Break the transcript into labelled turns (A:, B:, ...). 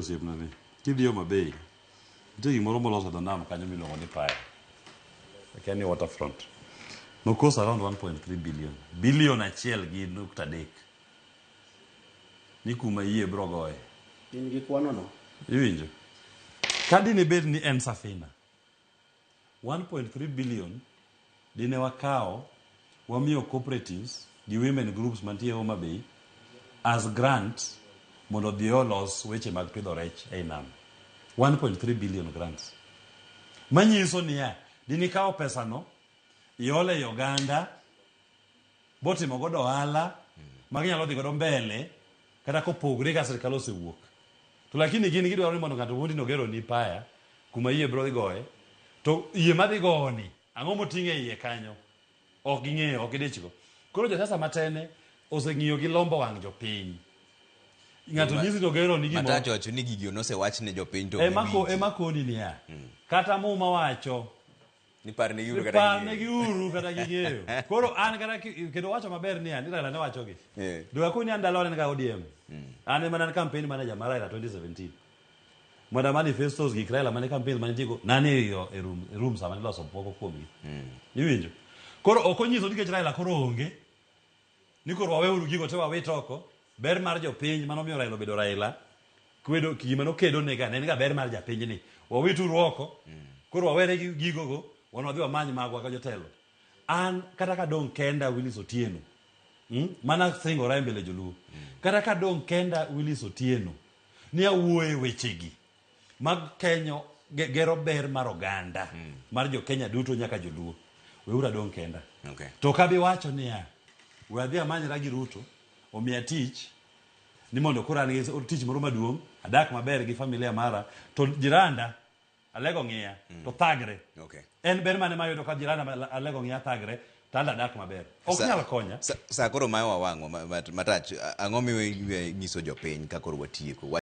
A: Osiepna ni, kidhi Homa Bay, nitie gimoro molos e dho nam kanyo miluongo ni Paya. Akia ni waterfront. No cost around 1.3 billion. Billion 1.3. Ni kuma yie bro goye.
B: In gi kwano no.
A: Iwinjo? Ka dine bed ni en Safina, 1.3 billion dine wakawo wamiyo cooperatives gi women groups mantie Homa Bay as grant mondo odhi olos weche mag pidho rech ei nam. 1.3 billion grants. Manyiso niya, dine ikawo pesano iole ei oganda botimo godo ohala ma ginyalo dhi godo mbele kata kopogre ka sirikal osewuok. To lakini gin gidwaro ni mondo ng'ato wuondi nogero ni paya kuma yie biro dhi goye to yie madhi gowoni ang'o moting'o e iye kanyo ok ging'eyo ok gidichgo. Koro josiasa matene oseng'iyo gi lombo wang' jopiny. Ng'ato nyisi to ogero ni gimoro.
C: Matacho wacho ni gigi nosewach ne jopiny to ok
A: Ema ko,
C: giwinji.
A: ema koni niya kata muma wacho
C: Ni parnegiuru kata
A: Parnegi uru kata ging'eyo. Koro an kata kendo wacho maber niya, ni Raila ne wachogi.
C: Yeah.
A: Donge akoni ni an dalawa ne en ga ODM. An ema ne an campaign manager mar Raila 2017. Mondo manifestos gik Raila mane campaign mane tigo, nane e e room, e room sama niloso moko kuomgi. Iwinjo? Koro ok onyiso nikech Raila koro onge, ni koro waweuru gigo te wawit oko. Ber mar jopiny mane omiyo Raila obedo Raila, kwedo gima nokedo nega ne en ga ber mar japinyni. Wawituru oko, koro wawere gi gigogo, wan wadhi wamany magwa ka jotelo. An kata kadong' kenda Willis Otieno, mana singora e mbele joluo. Kata kadong' kenda Willis Otieno, ni awuoye wechegi mag kenyo gero ber mar oganda mar jo Kenya duto nyaka joluo. Weuru adong' kenda. To ok abi wacho niya, we adhi amanyra gi Ruto, omiya tich, ni mondo koro an gi tich moro maduong', adak maber gi familia mara, to jiranda Alego ng'iya to thagre. En ber mane mayudo ka jiranda ma Alego ng'iya thagre to an adak maber? Ok nyal konya.
C: Sa koro mayo wawang'wa matach, ang'o miwe nyiso jopiny ka koro watieko?